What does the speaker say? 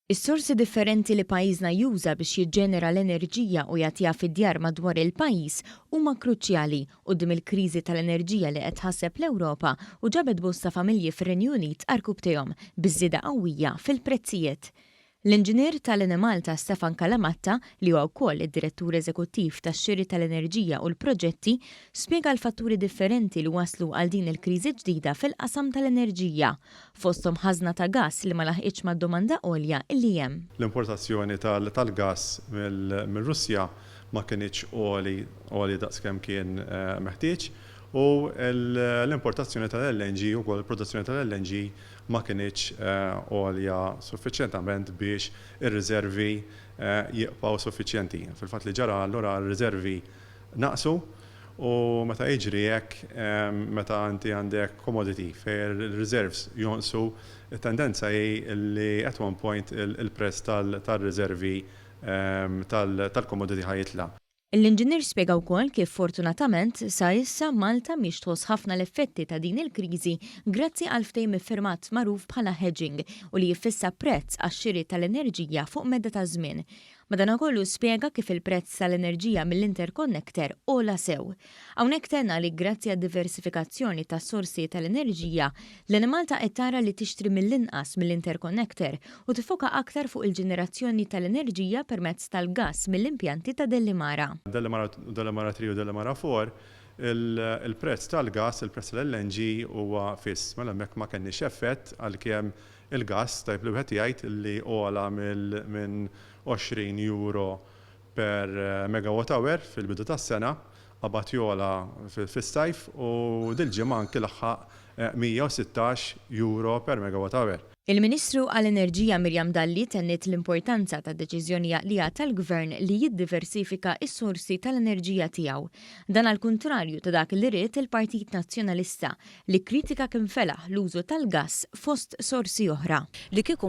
Is-sorsi differenti li pajjiżna juża biex jiġġenera l-enerġija u jagħtiha fid-djar madwar il-pajjiż huma kruċjali quddiem il-kriżi tal-enerġija li qed tħasseb l-Ewropa u ġabet bosta familji fir-Renju Unit għarkupptejhom biż-żieda qawwija fil-prezzijiet. L-Inġinier tal-Enemalta Stefan Calamatta, li huwa wkoll id-Direttur Eżekuttiv tax-Xiri tal-Enerġija u l-Proġetti, spjega l-fatturi differenti li wasslu għal din il-kriżi ġdida fil-qasam tal-enerġija, fosthom ħażna ta' gass li ma laħqitx mad-domanda għolja li hemm. L-importazzjoni tal-gass mir-Russja ma kinitx għoli għoli daqskemm kien meħtieġ u l-importazzjoni tal-LNG ukoll il-produzzjoni tal-LNG ma kinitx għolja suffiċjentament biex ir-riżervi jibqgħu suffiċjenti. Fil-fatt li ġara allura r-riżervi naqsu u meta jiġri hekk, meta inti għandek commodity fejn ir-reserves jonqsu, it-tendenza hi li at one point il-prezz tar-riżervi tal-commodity ħa jitla'. L-inġinier spjega wkoll kif fortunatament sa issa Malta mhix tħoss ħafna l-effetti ta' din il-kriżi grazzi għal ftehim iffirmat magħruf bħala hedging u li jiffissa prezz għax-xiri tal-enerġija fuq medda ta' żmien. Madanakollu spjega kif il-prezz tal-enerġija mill-interconnector ogħla sew. Hawnhekk tenna li grazzi għad-diversifikazzjoni tas-sorsi tal-enerġija, l-Enemalta qed tara li tixtri mill-inqas mill-interconnector u tiffoka aktar fuq il-ġenerazzjoni tal-enerġija permezz tal-gass mill-impjanti ta' Delimara. Delimara, Delimara 3 u Delimara 4, il-prezz tal-gass, il-prezz tal-LNG huwa fiss. Mela hemmhekk ma kenniex effett għalkemm il-gass, tajjeb li wieħed jgħid li ogħla minn 20 euro per megawatt hour fil-bidu tas-sena, qabad jogħla fis-sajf u dil-ġimgħa anki laħaq 116 euro per megawatt hour. Il-Ministru għall-Enerġija Miriam Dalli tenniet l-importanza tad-deċiżjoni għaqlija tal-Gvern li jiddiversifika s-sorsi tal-enerġija tiegħu. Dan għall-kuntrarju ta' dak li ried il-Partit Nazzjonalista li kkritika kien felaħ l-użu tal-gass fost sorsi oħra. Li kieku